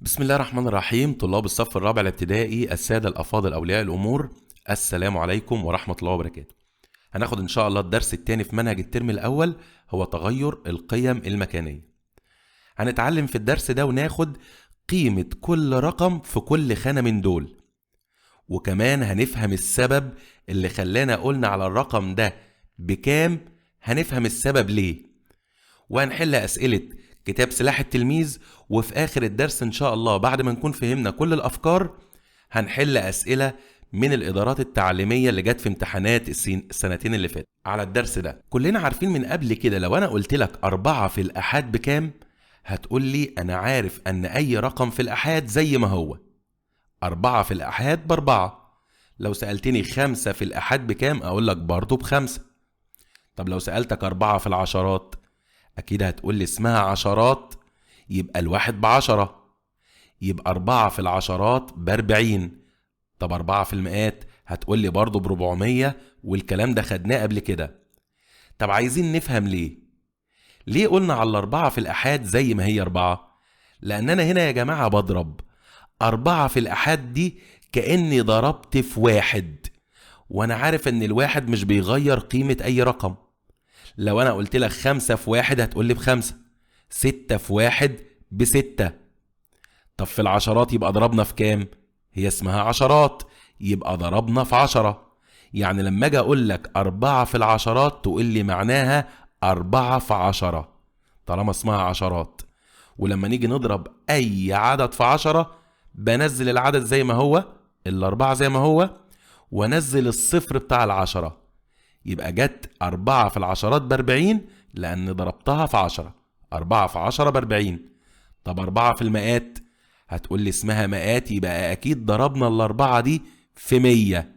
بسم الله الرحمن الرحيم. طلاب الصف الرابع الابتدائي، السادة الأفاضل أولياء الأمور، السلام عليكم ورحمة الله وبركاته. هناخد إن شاء الله الدرس الثاني في منهج الترم الأول، هو تغير القيم المكانية. هنتعلم في الدرس ده وناخد قيمة كل رقم في كل خانة من دول، وكمان هنفهم السبب اللي خلانا قلنا على الرقم ده بكام، هنفهم السبب ليه، وهنحل أسئلة كتاب سلاح التلميذ. وفي آخر الدرس إن شاء الله بعد ما نكون فهمنا كل الأفكار هنحل أسئلة من الإدارات التعليمية اللي جت في امتحانات السنتين اللي فاتت على الدرس ده. كلنا عارفين من قبل كده لو أنا قلت لك 4 في الأحاد بكام، هتقول لي أنا عارف أن أي رقم في الأحاد زي ما هو، 4 في الأحاد ب4. لو سألتني 5 في الأحاد بكام، أقول لك برضه ب5. طب لو سألتك 4 في العشرات، أكيد هتقول لي اسمها عشرات، يبقى الواحد ب10، يبقى 4 في العشرات ب40. طب 4 في المئات هتقول لي برضه ب400، والكلام ده خدناه قبل كده. طب عايزين نفهم ليه قلنا على 4 في الأحاد زي ما هي 4؟ لأن أنا هنا يا جماعة بضرب 4 في الأحاد دي كأني ضربت في 1، وأنا عارف إن الواحد مش بيغير قيمة أي رقم. لو أنا قلت لك 5 في 1 هتقول لي ب5، 6 في 1 ب6. طب في العشرات يبقى ضربنا في كام؟ هي اسمها عشرات، يبقى ضربنا في 10. يعني لما أجي أقول لك 4 في العشرات تقول لي معناها 4 في 10 طالما اسمها عشرات. ولما نيجي نضرب أي عدد في 10 بنزل العدد زي ما هو، 4 زي ما هو، ونزل الصفر بتاع 10، يبقى جت 4 في العشرات ب40 لأن ضربتها في 10. 4 في 10 ب40. طب 4 في المئات هتقول لي اسمها مئات، يبقى أكيد ضربنا 4 دي في 100.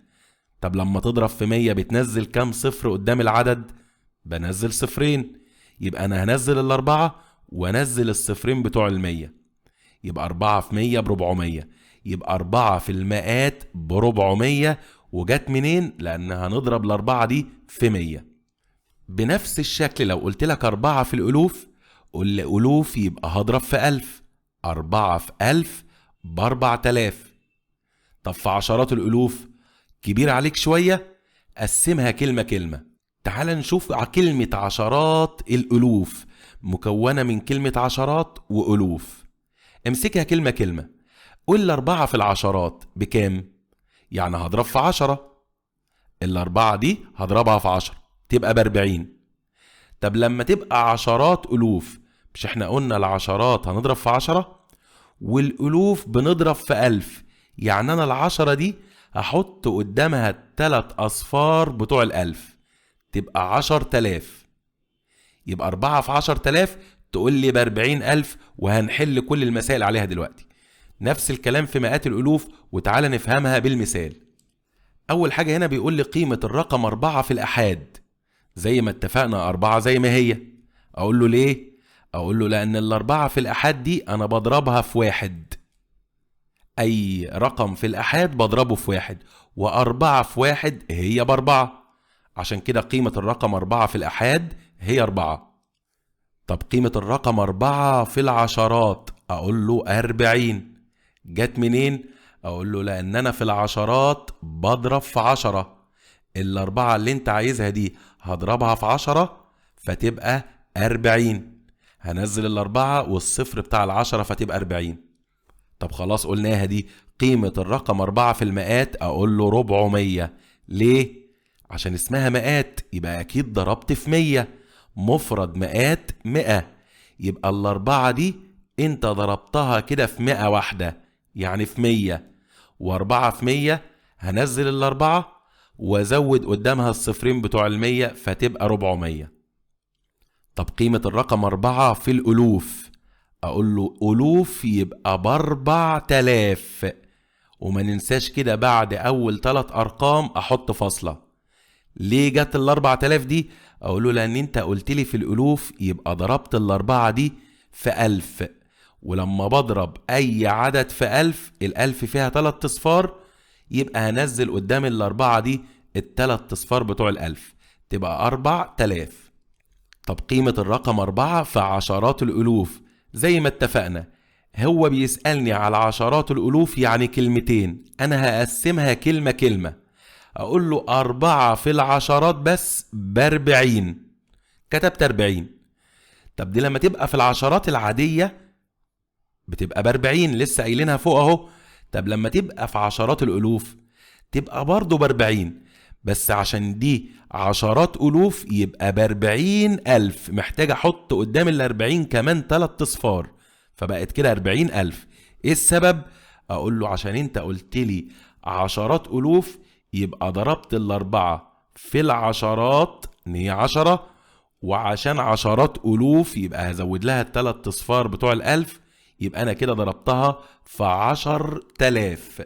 طب لما تضرب في 100 بتنزل كام صفر قدام العدد؟ بنزل 0، يبقى أنا هنزل 4 وانزل 0 بتوع 100، يبقى 4 في 100 ب400، يبقى 4 في المئات ب400. وجت منين؟ لأن هنضرب 4 دي في 100. بنفس الشكل لو قلت لك 4 في الألوف، قول لي ألوف يبقى هضرب في 1000، 4 في 1000 ب4000. طب في عشرات الألوف كبير عليك شوية، قسمها كلمة كلمة. تعال نشوف كلمة عشرات الألوف مكونة من كلمة عشرات وألوف، امسكها كلمة كلمة. قول 4 في العشرات بكام؟ يعني هضرب في 10، 4 دي هضربها في 10 تبقى ب40. طب لما تبقى عشرات ألوف، مش احنا قلنا العشرات هنضرب في 10 والألوف بنضرب في 1000، يعني أنا 10 دي هحط قدامها 3 أصفار بتوع 1000 تبقى 10000، يبقى 4 في 10000 تقول لي ب40000. وهنحل كل المسائل عليها دلوقتي. نفس الكلام في مئات الألوف، وتعالى نفهمها بالمثال. أول حاجة هنا بيقول لي قيمة الرقم 4 في الأحاد، زي ما اتفقنا 4 زي ما هي. أقول له ليه؟ أقول له لأن 4 في الأحاد دي أنا بضربها في 1، أي رقم في الأحاد بضربه في 1، و4 في 1 هي ب4، عشان كده قيمة الرقم 4 في الأحاد هي 4. طب قيمة الرقم 4 في العشرات، أقول له 40. جت منين؟ أقول له لأن أنا في العشرات بضرب في 10، 4 اللي أنت عايزها دي هضربها في 10 فتبقى 40، هنزل 4 والصفر بتاع 10 فتبقى 40. طب خلاص قلناها دي. قيمة الرقم 4 في المئات، أقول له 400. ليه؟ عشان اسمها مئات، يبقى أكيد ضربت في 100، مفرد مئات 100، يبقى 4 دي أنت ضربتها كده في 100 واحدة، يعني في 100، و4 في 100 هنزل 4 وازود قدامها 0 بتوع 100 فتبقى 400. طب قيمة الرقم 4 في الألوف، أقول له ألوف يبقى ب4000، وما ننساش كده بعد أول 3 أرقام أحط فاصلة. ليه جت 4000 دي؟ أقول له لأن أنت قلت لي في الألوف يبقى ضربت 4 دي في 1000، ولما بضرب أي عدد في 1000، 1000 فيها 3 أصفار، يبقى هنزل قدام 4 دي 3 أصفار بتوع 1000 تبقى 4000. طب قيمة الرقم 4 في عشرات الألوف، زي ما اتفقنا هو بيسألني على عشرات الألوف يعني كلمتين، أنا هقسمها كلمة كلمة. أقول له 4 في العشرات بس ب40، كتبت 40. طب دي لما تبقى في العشرات العادية بتبقى ب40، لسه قايلينها فوق أهو. طب لما تبقى في عشرات الألوف تبقى برضه ب40، بس عشان دي عشرات ألوف يبقى ب40,000، محتاج أحط قدام ال40 كمان 3 أصفار، فبقت كده 40,000. إيه السبب؟ أقول له عشان أنت قلت لي عشرات ألوف يبقى ضربت ال4 في العشرات إن هي 10، وعشان عشرات ألوف يبقى هزود لها ال3 أصفار بتوع ال1000، يبقى أنا كده ضربتها في 10,000.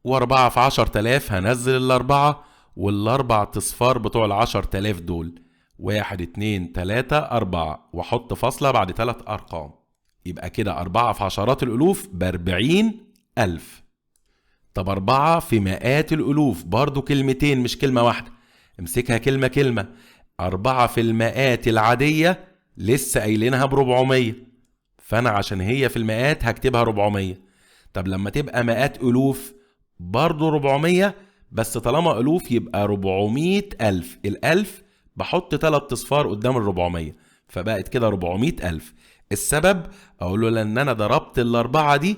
و4 في 10,000 هنزل ال4 وال4 أصفار بتوع ال10,000 دول، 1 2 3 4، وأحط فاصلة بعد 3 أرقام، يبقى كده 4 في عشرات الألوف ب40,000. طب 4 في مئات الألوف برضو كلمتين مش كلمة واحدة، امسكها كلمة كلمة. 4 في المئات العادية لسه قايلينها ب400، فأنا عشان هي في المئات هكتبها 400. طب لما تبقى مئات ألوف برضو 400، بس طالما ألوف يبقى 400,000، الألف بحط 3 أصفار قدام ال400، فبقت كده 400,000. السبب أقول له لأن أنا ضربت ال4 دي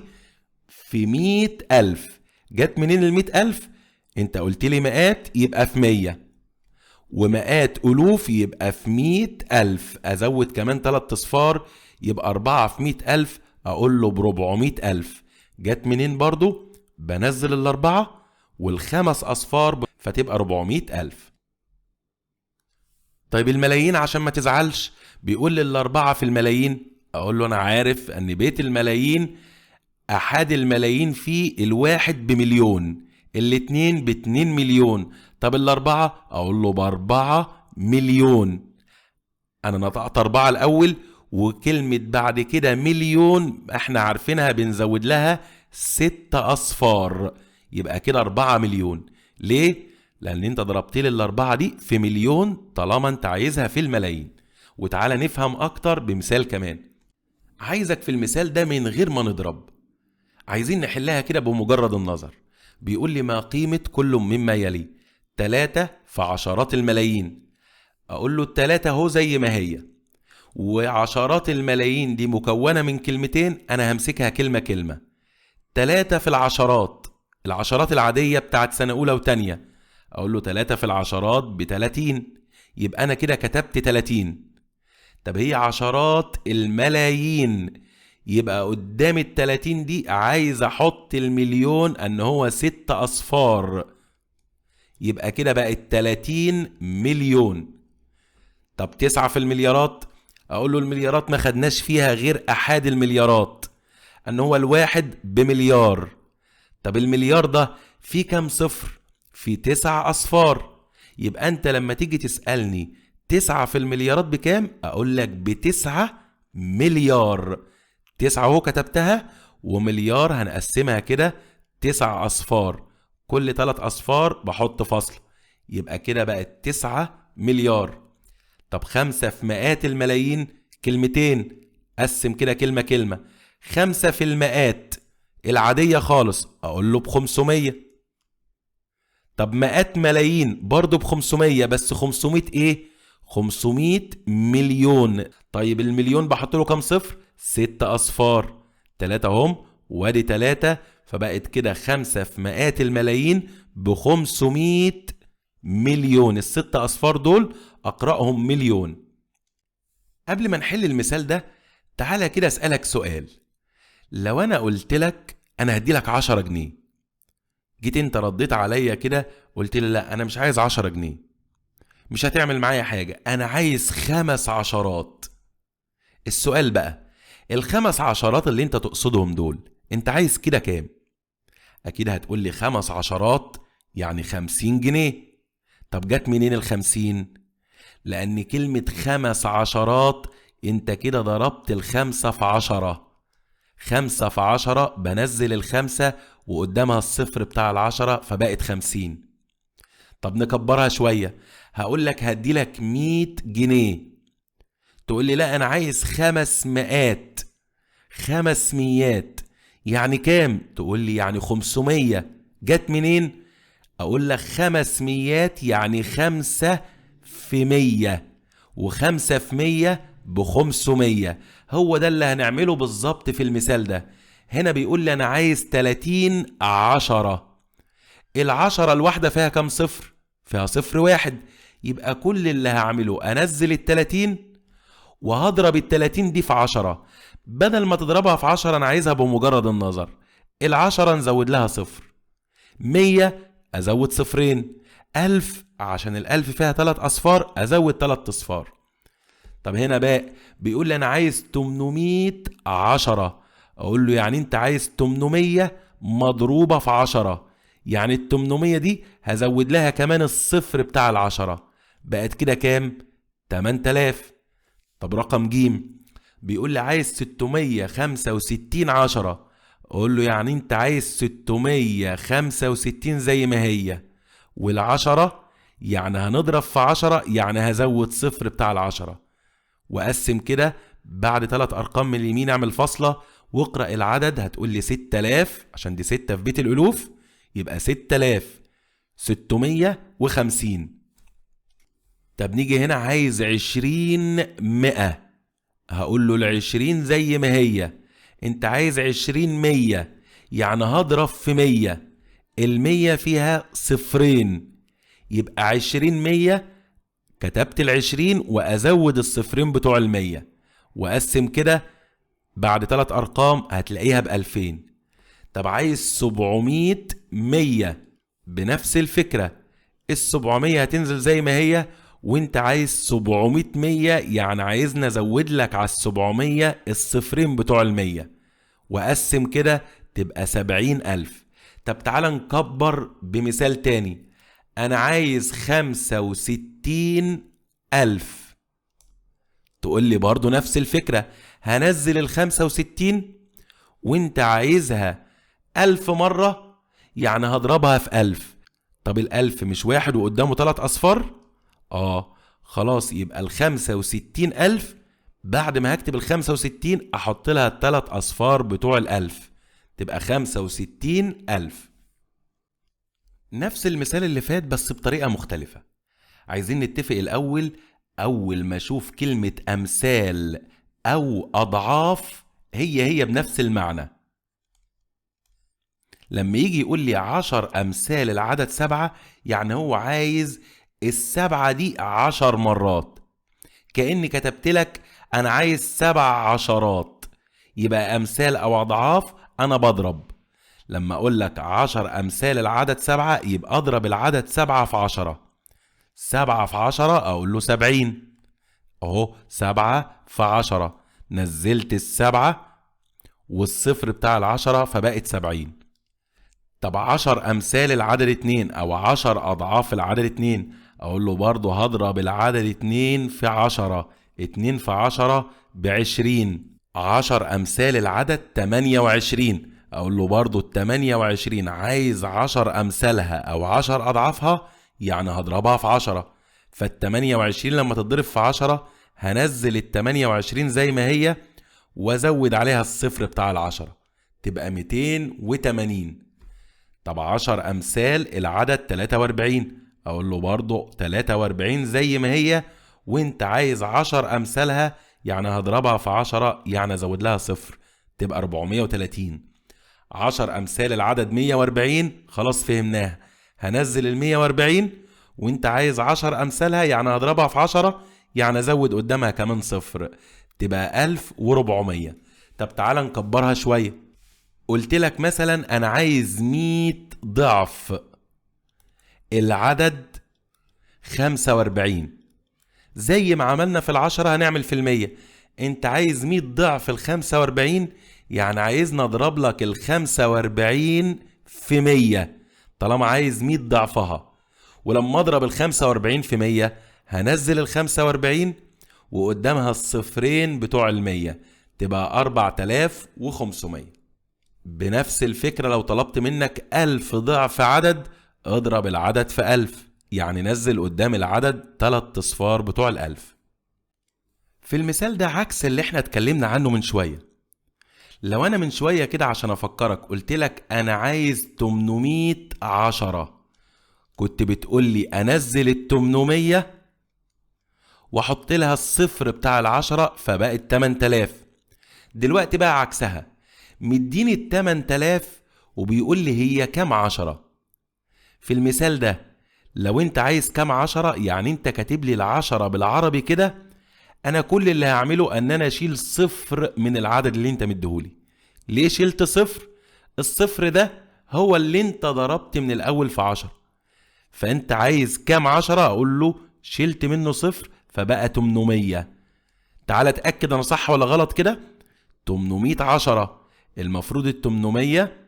في 100,000. جت منين ال100,000؟ أنت قلت لي مئات يبقى في 100، ومئات ألوف يبقى في 100,000، أزود كمان 3 أصفار يبقى 4 في 100,000، أقول له ب400,000. جت منين برضو؟ بنزل ال4 وال5 أصفار فتبقى 400,000. طيب الملايين عشان ما تزعلش، بيقول لي ال4 في الملايين، أقول له أنا عارف أن بيت الملايين أحد الملايين فيه الواحد ب1,000,000، ال2 ب2 مليون، طب ال4 أقول له ب4 مليون. أنا نطقت 4 الأول، وكلمة بعد كده مليون احنا عارفينها بنزود لها 6 أصفار، يبقى كده 4 مليون. ليه؟ لأن أنت ضربت لي ال4 دي في مليون طالما أنت عايزها في الملايين. وتعالى نفهم أكتر بمثال كمان. عايزك في المثال ده من غير ما نضرب، عايزين نحلها كده بمجرد النظر. بيقول لي ما قيمة كل مما يلي 3 في عشرات الملايين. أقول له ال3 اهو زي ما هي، وعشرات الملايين دي مكونة من كلمتين، أنا همسكها كلمة كلمة. 3 في العشرات، العشرات العادية بتاعت سنة أولى وتانية، أقول له 3 في العشرات ب30، يبقى أنا كده كتبت 30. طب هي عشرات الملايين، يبقى قدام ال30 دي عايز أحط المليون أن هو 6 أصفار، يبقى كده بقت 30 مليون. طب 9 في المليارات، أقول له المليارات ما خدناش فيها غير أحد المليارات، أن هو الواحد بمليار. طب المليار ده فيه كام صفر؟ فيه 9 أصفار. يبقى أنت لما تيجي تسألني 9 في المليارات بكام؟ أقول لك ب9 مليار. 9 اهو كتبتها، ومليار هنقسمها كده 9 أصفار، كل 3 أصفار بحط فاصل، يبقى كده بقت 9 مليار. طب 5 في مئات الملايين، كلمتين، قسم كده كلمة كلمة. 5 في المئات العادية خالص، أقول له ب500. طب مئات ملايين برضو ب500، بس 500 إيه؟ 500 مليون. طيب المليون بحط له كام صفر؟ 6 أصفار، 3 هم وادي 3، فبقت كده 5 في مئات الملايين ب500 مليون. ال6 أصفار دول أقرأهم مليون. قبل ما نحل المثال ده تعالى كده أسألك سؤال. لو أنا قلت لك أنا هدي لك 10 جنيه، جيت أنت رديت عليا كده قلت لي لا أنا مش عايز 10 جنيه، مش هتعمل معايا حاجة، أنا عايز 5 عشرات. السؤال بقى، ال5 عشرات اللي أنت تقصدهم دول أنت عايز كده كام؟ أكيد هتقول لي 5 عشرات يعني 50 جنيه. طب جت منين ال50؟ لأن كلمة 5 عشرات أنت كده ضربت ال5 في 10، 5 في 10 بنزل ال5 وقدامها الصفر بتاع ال10 فبقت 50. طب نكبرها شوية، هقول لك هدي لك 100 جنيه، تقول لي لا أنا عايز 500. 500، يعني كام؟ تقول لي يعني 500. جت منين؟ اقول لك 500 يعني 5 في 100، و5 في 100 ب500. هو ده اللي هنعمله بالظبط في المثال ده. هنا بيقول لي انا عايز 30 عشرة، العشرة الواحدة فيها كام صفر؟ فيها صفر واحد. يبقى كل اللي هعمله انزل ال30 وهضرب ال30 دي في 10. بدل ما تضربها في 10 انا عايزها بمجرد النظر. ال10 نزود لها صفر، 100 ازود صفرين، 1000 عشان ال1000 فيها 3 اصفار ازود 3 اصفار. طب هنا باء بيقول لي انا عايز 800 عشرة، اقول له يعني انت عايز 800 مضروبة في 10، يعني ال 800 دي هزود لها كمان الصفر بتاع ال10، بقت كده كام؟ 8000. طب رقم جيم بيقول لي عايز 665 عشرة، اقول له يعني انت عايز 665 زي ما هي، والعشرة يعني هنضرب في 10، يعني هزود صفر بتاع ال10، واقسم كده بعد 3 ارقام من اليمين اعمل فاصلة واقرأ العدد، هتقول لي 6000 عشان دي 6 في بيت الالوف، يبقى 6650. طب نيجي هنا عايز 20 100، هقول له ال20 زي ما هي، انت عايز 20 100، يعني هضرب في 100، ال100 فيها صفرين، يبقى 20 100، كتبت ال20 وازود الصفرين بتوع ال100، واقسم كده بعد 3 ارقام هتلاقيها ب2000. طب عايز 700 100، بنفس الفكرة، ال700 هتنزل زي ما هي، وانت عايز 700 100، يعني عايزنا ازود لك على ال700 الصفرين بتوع ال100، واقسم كده تبقى 70000. طب تعالى نكبر بمثال تاني، انا عايز 65000، تقول لي برضو نفس الفكرة، هنزل ال65 وانت عايزها 1000 مرة، يعني هضربها في 1000. طب ال1000 مش واحد وقدامه 3 أصفار؟ خلاص، يبقى ال65000 بعد ما هكتب ال65 احط لها ال3 أصفار بتوع ال1000، تبقى 65000. نفس المثال اللي فات بس بطريقة مختلفة. عايزين نتفق الأول، أول ما أشوف كلمة أمثال أو أضعاف هي هي بنفس المعنى. لما يجي يقول لي 10 أمثال العدد 7، يعني هو عايز ال7 دي 10 مرات، كأني كتبت لك أنا عايز 7 عشرات، يبقى أمثال أو أضعاف أنا بضرب. لما أقول لك 10 أمثال العدد 7، يبقى أضرب العدد 7 في 10، 7 في 10 أقول له 70، أهو 7 في 10، نزلت ال7 والصفر بتاع ال10 فبقت 70. طب 10 أمثال العدد 2 أو 10 أضعاف العدد 2، أقول له برضه هضرب العدد 2 في 10، 2 في 10 ب20. 10 أمثال العدد 28، أقول له برضه ال28 عايز 10 أمثالها أو 10 أضعافها، يعني هضربها في 10، فال28 لما تتضرب في 10 هنزل ال28 زي ما هي وازود عليها الصفر بتاع ال10، تبقى 280. طب 10 أمثال العدد 43، أقول له برضه 43 زي ما هي، وانت عايز 10 أمثالها، يعني هضربها في 10، يعني ازود لها صفر، تبقى 430. 10 أمثال العدد 140، خلاص فهمناها، هنزل ال 140 وانت عايز 10 أمثالها، يعني هضربها في 10، يعني ازود قدامها كمان صفر، تبقى 1400. طب تعالى نكبرها شوية. قلت لك مثلا أنا عايز 100 ضعف العدد 45، زي ما عملنا في ال10 هنعمل في ال100. انت عايز 100 ضعف ال45، يعني عايزنا اضرب لك ال45 في 100، طالما عايز 100 ضعفها. ولما اضرب ال45 في 100 هنزل ال45 وقدامها الصفرين بتوع ال100، تبقى 4500. بنفس الفكرة لو طلبت منك 1000 ضعف عدد، اضرب العدد في 1000، يعني نزل قدام العدد 3 اصفار بتوع ال1000. في المثال ده عكس اللي احنا اتكلمنا عنه من شوية. لو أنا من شوية كده عشان أفكرك قلت لك أنا عايز 800 عشرة، كنت بتقول لي أنزل ال 800 وأحط لها الصفر بتاع العشرة فبقت 8000. دلوقتي بقى عكسها، مديني ال 8000 وبيقول لي هي كام عشرة. في المثال ده لو انت عايز كام عشرة، يعني انت كاتب لي العشرة بالعربي كده، انا كل اللي هعمله ان انا اشيل صفر من العدد اللي انت مديهولي. ليه شلت صفر؟ الصفر ده هو اللي انت ضربت من الاول في 10، فانت عايز كام عشرة، اقول له شلت منه صفر فبقى 800. تعال اتاكد انا صح ولا غلط كده. 800 عشرة، المفروض ال 800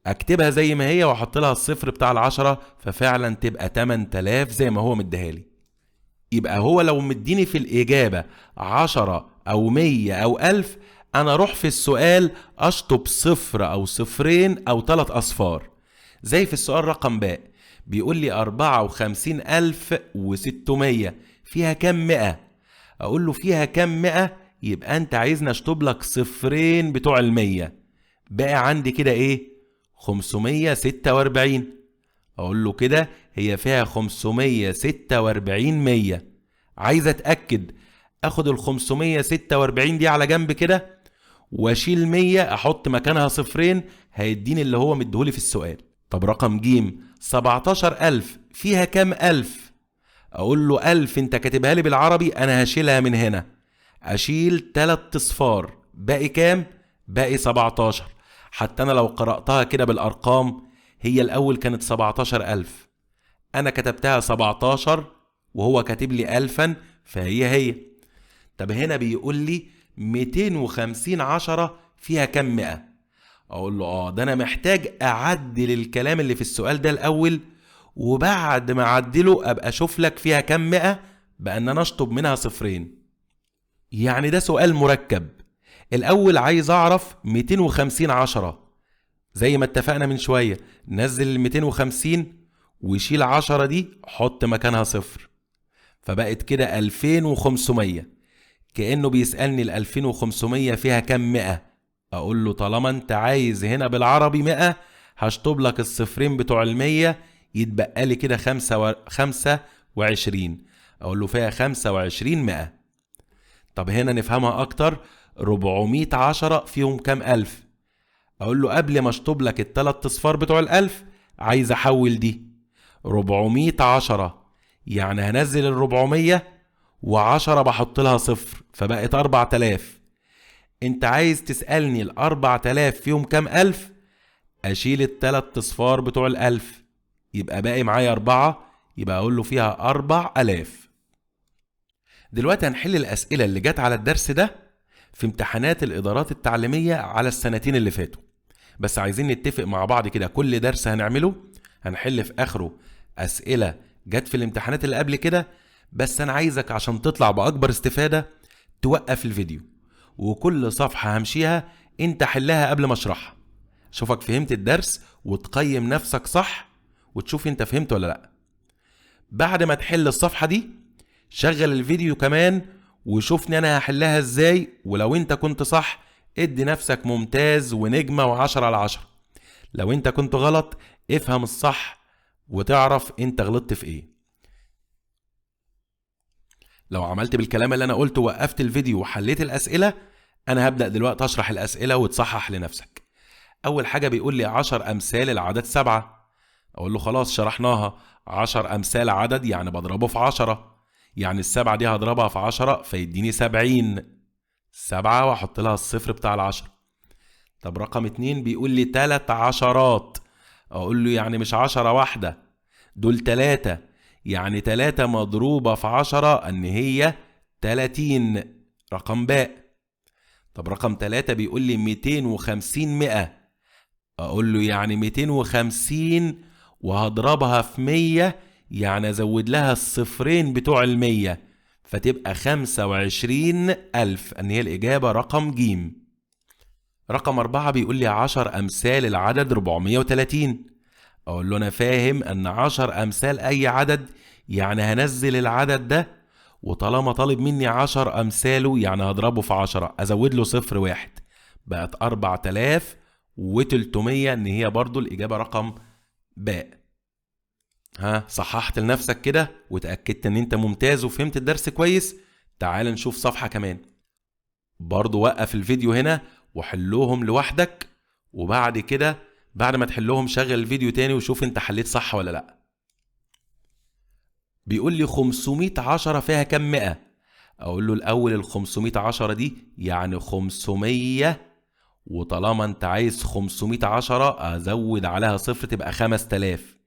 اكتبها زي ما هي واحط لها الصفر بتاع العشرة، ففعلا تبقى 8000 زي ما هو مديها لي. يبقى هو لو مديني في الإجابة 10 أو 100 أو 1000، أنا أروح في السؤال أشطب صفر أو صفرين أو 3 أصفار. زي في السؤال رقم باء بيقول لي 54600 فيها كام مئة؟ أقول له فيها كام مئة، يبقى أنت عايزني أشطب لك صفرين بتوع المية. بقى عندي كده إيه؟ 546. أقول له كده هي فيها 546 100. عايز أتأكد، أخد ال 546 دي على جنب كده وأشيل 100 أحط مكانها صفرين، هيديني اللي هو مديهولي في السؤال. طب رقم جيم 17000 فيها كام ألف؟ أقول له 1000 أنت كاتبها لي بالعربي، أنا هشيلها من هنا، أشيل 3 أصفار، باقي كام؟ باقي 17. حتى أنا لو قرأتها كده بالأرقام، هي الأول كانت 17000، أنا كتبتها 17 وهو كاتب لي 1000، فهي هي. طب هنا بيقول لي 250 عشرة فيها كام مئة؟ أقول له ده أنا محتاج أعدل الكلام اللي في السؤال ده الأول، وبعد ما أعدله أبقى أشوف لك فيها كام مئة بأن أنا أشطب منها صفرين. يعني ده سؤال مركب. الأول عايز أعرف 250 عشرة، زي ما اتفقنا من شوية، نزل ال 250 وشيل 10 دي حط مكانها صفر، فبقت كده 2500. كأنه بيسألني ال 2500 فيها كام مئة؟ أقول له طالما أنت عايز هنا بالعربي 100، هشطب لك الصفرين بتوع المية، يتبقى لي كده 25، أقول له فيها 25 مئة. طب هنا نفهمها أكتر، 400 عشرة فيهم كام ألف؟ أقول له قبل ما أشطب لك التلات أصفار بتوع الألف، عايز أحول دي 400 عشرة، يعني هنزل ال 400 و10 بحط لها صفر، فبقت 4000. أنت عايز تسألني ال 4000 فيهم كام ألف؟ أشيل التلات أصفار بتوع الألف، يبقى باقي معايا 4، يبقى أقول له فيها 4000. دلوقتي هنحل الأسئلة اللي جت على الدرس ده في امتحانات الإدارات التعليمية على السنتين اللي فاتوا. بس عايزين نتفق مع بعض كده، كل درس هنعمله هنحل في آخره أسئلة جت في الامتحانات اللي قبل كده. بس أنا عايزك عشان تطلع بأكبر استفادة توقف الفيديو، وكل صفحة همشيها انت حلها قبل ما اشرحها، شوفك فهمت الدرس وتقيم نفسك صح وتشوف انت فهمت ولا لا. بعد ما تحل الصفحة دي شغل الفيديو كمان وشوفني انا هحلها ازاي، ولو انت كنت صح ادي نفسك ممتاز ونجمة و10 على 10. لو انت كنت غلط افهم الصح وتعرف انت غلطت في ايه. لو عملت بالكلام اللي انا قلته وقفت الفيديو وحليت الاسئلة، انا هبدأ دلوقتي اشرح الاسئلة وتصحح لنفسك. اول حاجة بيقول لي 10 امثال العدد 7، اقول له خلاص شرحناها، 10 امثال عدد يعني بضربه في 10، يعني السبعة دي هضربها في 10 فيديني 70، 7 واحط لها الصفر بتاع العشرة. طب رقم 2 بيقول لي 3 عشرات، اقول له يعني مش 10 واحدة، دول 3، يعني 3 مضروبة في 10 ان هي 30، رقم باء. طب رقم 3 بيقول لي 250 100، اقول له يعني 250 وهضربها في 100، يعني ازود لها الصفرين بتوع المية فتبقى 25000، ان هي الاجابة رقم جيم. رقم 4 بيقول لي 10 امثال العدد 430، اقول له انا فاهم ان 10 امثال اي عدد يعني هنزل العدد ده، وطالما طالب مني 10 امثاله يعني هضربه في 10، ازود له صفر واحد، بقت 4300، ان هي برضو الإجابة رقم باء. ها، صححت لنفسك كده وتأكدت ان انت ممتاز وفهمت الدرس كويس. تعال نشوف صفحة كمان. برضو وقف الفيديو هنا وحلوهم لوحدك، وبعد كده بعد ما تحلهم شغل الفيديو تاني وشوف انت حليت صح ولا لا. بيقول لي 500 عشرة فيها كم مئة؟ اقول له الاول ال 500 عشرة دي يعني 500، وطالما انت عايز 500 عشرة ازود عليها صفر تبقى 5000.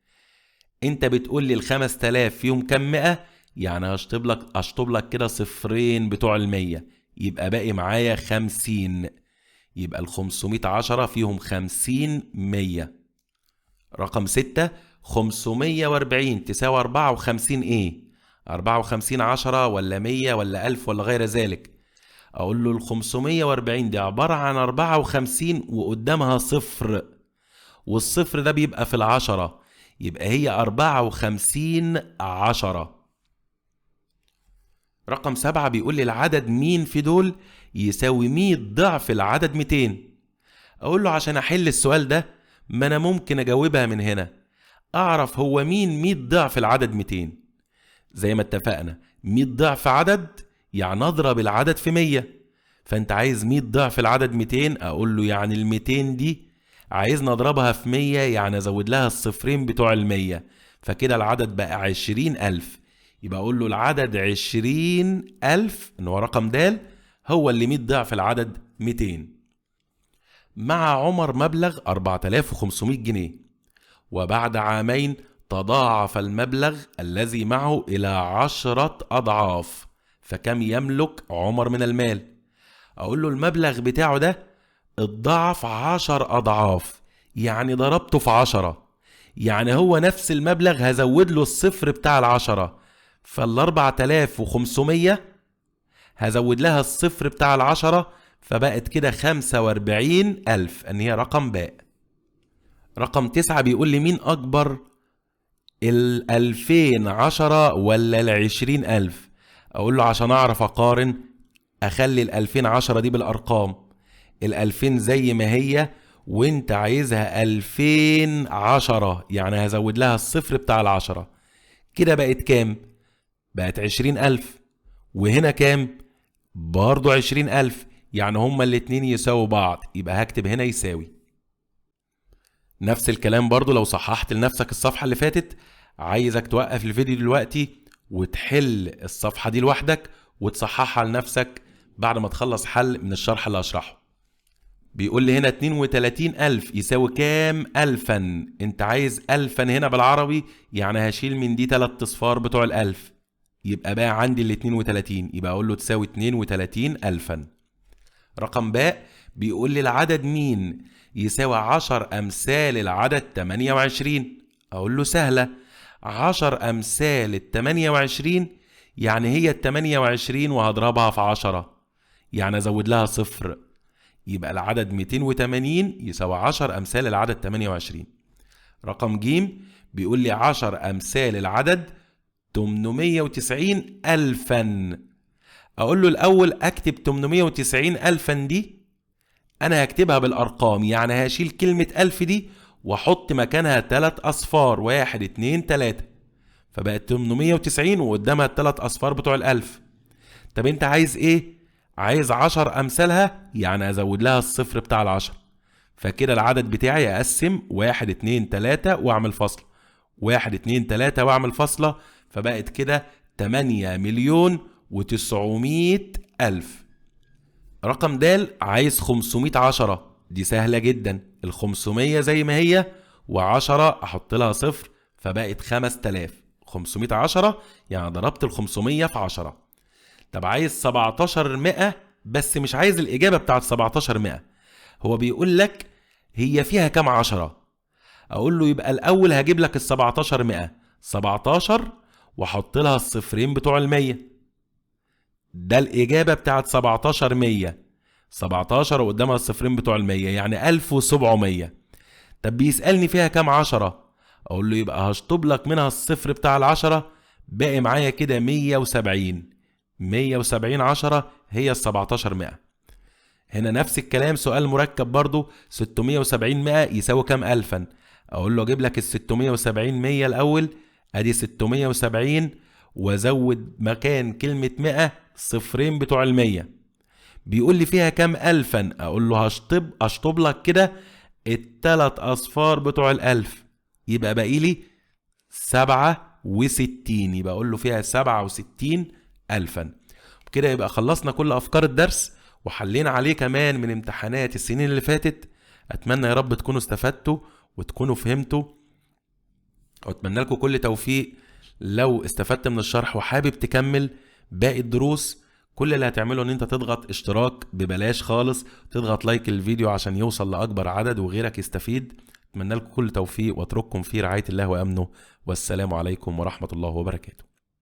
انت بتقول لي ال 5000 فيهم كم مئة؟ يعني هشطب لك كده صفرين بتوع المية، يبقى باقي معايا 50، يبقى ال 500 عشرة فيهم 50 مية. رقم 6، 540 تساوي 54 ايه؟ 54 عشرة ولا 100 ولا 1000 ولا غير ذلك؟ اقول له ال 540 دي عبارة عن 54 وقدامها صفر، والصفر ده بيبقى في العشرة، يبقى هي 54 عشرة. رقم 7 بيقول لي العدد مين في دول يساوي 100 ضعف العدد 200. اقول له عشان احل السؤال ده ما انا ممكن اجاوبها من هنا، اعرف هو مين 100 ضعف العدد 200. زي ما اتفقنا 100 ضعف عدد يعني اضرب العدد في 100، فانت عايز 100 ضعف العدد 200، اقول له يعني ال 200 دي عايزنا اضربها في 100، يعني ازود لها الصفرين بتوع ال 100، فكده العدد بقى 20000، يبقى اقول له العدد 20000 ان هو رقم د هو اللي 100 ضعف العدد 200. مع عمر مبلغ 4500 جنيه، وبعد عامين تضاعف المبلغ الذي معه إلى 10 أضعاف، فكم يملك عمر من المال؟ أقول له المبلغ بتاعه ده اتضاعف 10 أضعاف، يعني ضربته في 10، يعني هو نفس المبلغ هزود له الصفر بتاع 10، فال 4500 هزود لها الصفر بتاع 10، فبقت كده 45000 ان هي رقم باء. رقم 9 بيقول لي مين أكبر، ال 2010 ولا ال 20000؟ أقول له عشان أعرف أقارن أخلي ال 2010 دي بالأرقام، ال 2000 زي ما هي وأنت عايزها 2010، يعني هزود لها الصفر بتاع 10، كده بقت كام؟ بقت 20000، وهنا كام؟ برضو 20000، يعني هما الاتنين يساووا بعض، يبقى هكتب هنا يساوي. نفس الكلام برضو لو صححت لنفسك الصفحة اللي فاتت، عايزك توقف الفيديو دلوقتي وتحل الصفحة دي لوحدك وتصححها لنفسك بعد ما تخلص حل من الشرح اللي هشرحه. بيقول لي هنا 32000 يساوي كام ألفا؟ انت عايز ألفا هنا بالعربي، يعني هشيل من دي 3 أصفار بتوع الألف، يبقى بقى عندي ال 32، يبقى أقول له تساوي 32000. رقم باء بيقول لي العدد مين يساوي 10 أمثال العدد 28. أقول له سهلة، 10 أمثال ال 28 يعني هي ال 28 وهضربها في 10، يعني أزود لها صفر، يبقى العدد 280 يساوي 10 أمثال العدد 28. رقم جيم بيقول لي 10 أمثال العدد 890 ألفا. أقول له الأول أكتب 890 ألفا دي أنا هكتبها بالأرقام، يعني هشيل كلمة ألف دي وأحط مكانها 3 أصفار، 1 2 3، فبقت 890 وقدامها 3 أصفار بتوع الألف. طب أنت عايز إيه؟ عايز 10 أمثالها، يعني أزود لها الصفر بتاع 10، فكده العدد بتاعي أقسم 1 2 3 وأعمل فاصلة، 1 2 3 وأعمل فاصلة، فبقت كده 8,900,000. رقم د عايز 500 عشرة، دي سهلة جدا، ال 500 زي ما هي و10 أحط لها صفر فبقت 5000، 500 عشرة يعني ضربت ال 500 في 10. طب عايز 1700 بس مش عايز الإجابة بتاعت 1700، هو بيقول لك هي فيها كام عشرة؟ أقول له يبقى الأول هجيب لك ال 1700، 17 وأحط لها الصفرين بتوع 100، ده الإجابة بتاعت 1700، 17 وقدامها الصفرين بتوع 100 يعني 1700. طب بيسألني فيها كام عشرة؟ أقول له يبقى هشطب لك منها الصفر بتاع 10، باقي معايا كده 170، 170 عشرة هي ال 1700. هنا نفس الكلام سؤال مركب برضو، 670 100 يساوي كام ألفا؟ أقول له أجيب لك ال 670 100 الأول، أدي 670 وأزود مكان كلمة 100 صفرين بتوع ال100. بيقول لي فيها كام ألفا؟ أقول له هشطب لك كده التلات أصفار بتوع الألف، يبقى باقي لي 67، يبقى أقول له فيها 67 ألفا. كده يبقى خلصنا كل أفكار الدرس وحلينا عليه كمان من امتحانات السنين اللي فاتت. أتمنى يا رب تكونوا استفدتوا وتكونوا فهمتوا، وأتمنى لكم كل توفيق. لو استفدت من الشرح وحابب تكمل باقي الدروس، كل اللي هتعمله ان انت تضغط اشتراك ببلاش خالص، تضغط لايك الفيديو عشان يوصل لأكبر عدد وغيرك يستفيد. اتمنى لكم كل توفيق واترككم في رعاية الله وأمنه، والسلام عليكم ورحمة الله وبركاته.